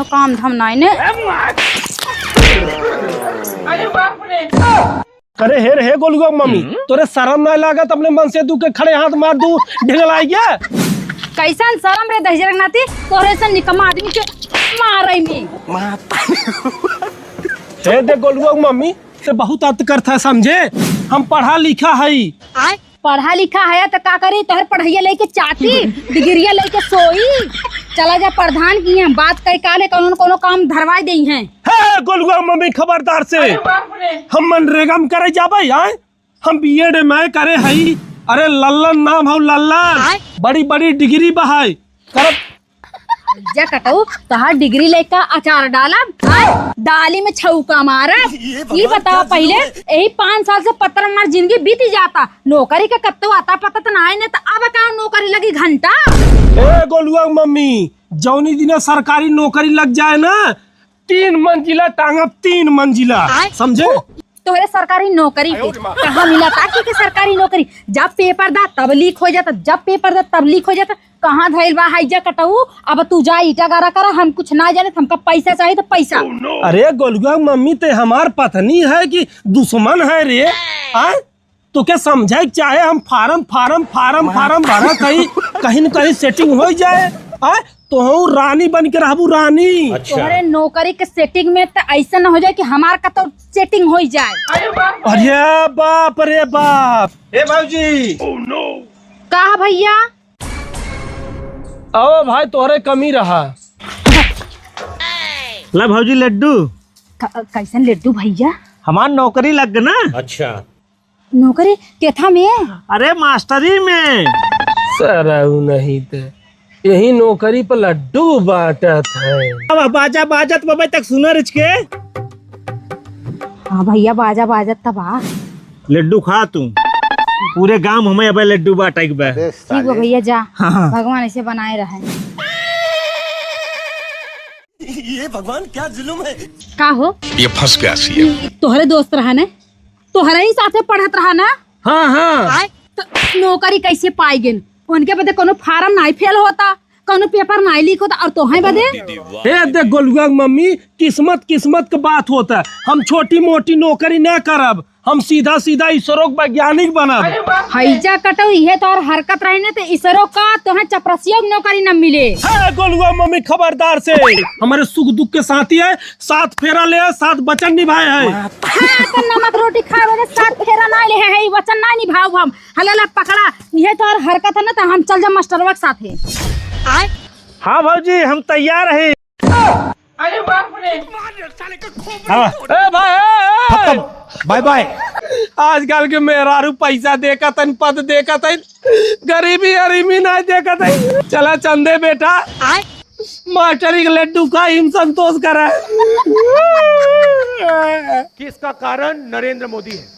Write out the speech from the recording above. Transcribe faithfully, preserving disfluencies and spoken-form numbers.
काम धाम नाई ने। अरे हे रे हे गोलुआ मम्मी, हम्म? तोरे शरम नाई लागत अपने मनसेधू के खड़े हाथ मार दू ढिंगलाई के? कैसन शरम रे दहिजरा के नाती, तोरे से निकम्मा आदमी के मारे में। हे देख गोलुआ मम्मी, ते बहुत अत करत है समझे, हम पढ़ा लिखा हई। पढ़ा लिखा है त का करी, तोहर पढ़ाइया लेके चाटी, डिग्रिया लेके सोई। चला जा प्रधान की यहाँ बात कई काले कौनो न कौनो काम धरवाई देई हैं। हे गोलुआ मम्मी खबरदार से, अरे बाप रे। हम मनरेगा में करे जाबे आए, हम बीएड में करे हई। अरे लल्लन नाम हौ लल्लन, आय। बड़ी बड़ी डिग्री बहाई करब। जा कटऊ, तोहार डिग्री लेके अचार डालब, आय, दाली में छौका मारब। ये ई भगवान बताओ क्या पहिले, जुल्म है। यही पाँच साल से पत्थर में हमार जिंदगी बीती जाता, नौकरी के कत्तो आता पता त ना है, नहीं तो अब का नौकरी लगी घंटा। ए गोलुआ मम्मी, जौनी दिने सरकारी नौकरी लग जाए ना, तीन मंजिला टांगब, तीन मंजिला, आय। समझे? तोहरे सरकारी नौकरी के कहाँ मिला था कि, कि सरकारी नौकरी? जब पेपर दा तब लीक हो जाता, जब पेपर दा तब लीक हो जाता। कहाँ धइल बा हैजा कटऊ? अब तू जा ईटा गारा करा, हम कुछ ना जाने, हमका पैसा चाहिए तो पैसा। अरे गोलुआ मम्मी, ते हमार पत्नी है कि दुश्मन है रे? आय? तो क्या समझाए के चाहे हम फार्म, फार्म, फार्म, फार्म भरा कहीं, कहीं न कहीं सेटिंग हो जाए। आय? तो हम रानी बन के रहबू रानी। अच्छा। तोहरे नौकरी के सेटिंग में तो ऐसा न हो जाए कि हमार का तो सेटिंग हो जाए। अरे बाप रे बाप। ए भौजी। का है भैया? आओ भाई, तोहरे कमी रहा। ला भौजी लड्डू। क-, कैसन लड्डू भैया? हमार नौकरी लग ना। अच्छा। नौकरी केथा में? अरे मास्टरी में। सरऊ नहीं ते यही नौकरी पर लड्डू बांटत है। अब बाजा बाजत बबे तक सुना रिच के। हाँ भैया, बाजा बाजत त बा। लड्डू खा तू, पूरे गांव हमें अब लड्डू बांटे के बा। ठीक बा भैया, जा। हाँ, हाँ। भगवान ऐसे बनाए रहे। ये भगवान क्या जुल्म है। का हो? ये फंस गया सीएम। तोहरे दोस्त रहा ने, तोहरे ही साथे पढ़त रहा ना। हाँ, हाँ। आय, तो नौकरी कैसे पाई गेन? उनके बदे कोनो फार्म नाई फेल होता, कोनो पेपर नाई लीक होता, और तोहे बदे? हे देख गोलुआ के मम्मी, किस्मत, किस्मत के बात होता है। हम छोटी मोटी नौकरी ना करब, हम सीधा सीधा इसरो के वैज्ञानिक बनब। हैजा कटऊ, इहे तोहर हरकत रहे ने, तो इसरो का तोहे चपरसियो के नौकरी न मिले। हे गोलुआ मम्मी, खबरदार से, हमारे सुख दुख के साथी है, सात फेरा ले, सात वचन निभाए है। हाँ, तो नमक रोटी खाए वाले सात फेरा ना ले है, ई वचन ना निभाऊ हम। हले ला पकड़ा, इहे तोहर हरकत है ना, तो हम चल जा मास्टरवा के साथे। हाँ भौजी, हम तैयार है। अरे बाप रे। हाँ। ए भाई, ए, ए। खत्म। Bye bye. आजकल के मेहरारू पैसा देखत हन, पद देखत हन, गरीबी अरीबी ना देखत हन। चला चंदे बेटा, मास्टरी के लड्डू खा, हम संतोष करा। कि इसका कारण नरेंद्र मोदी है।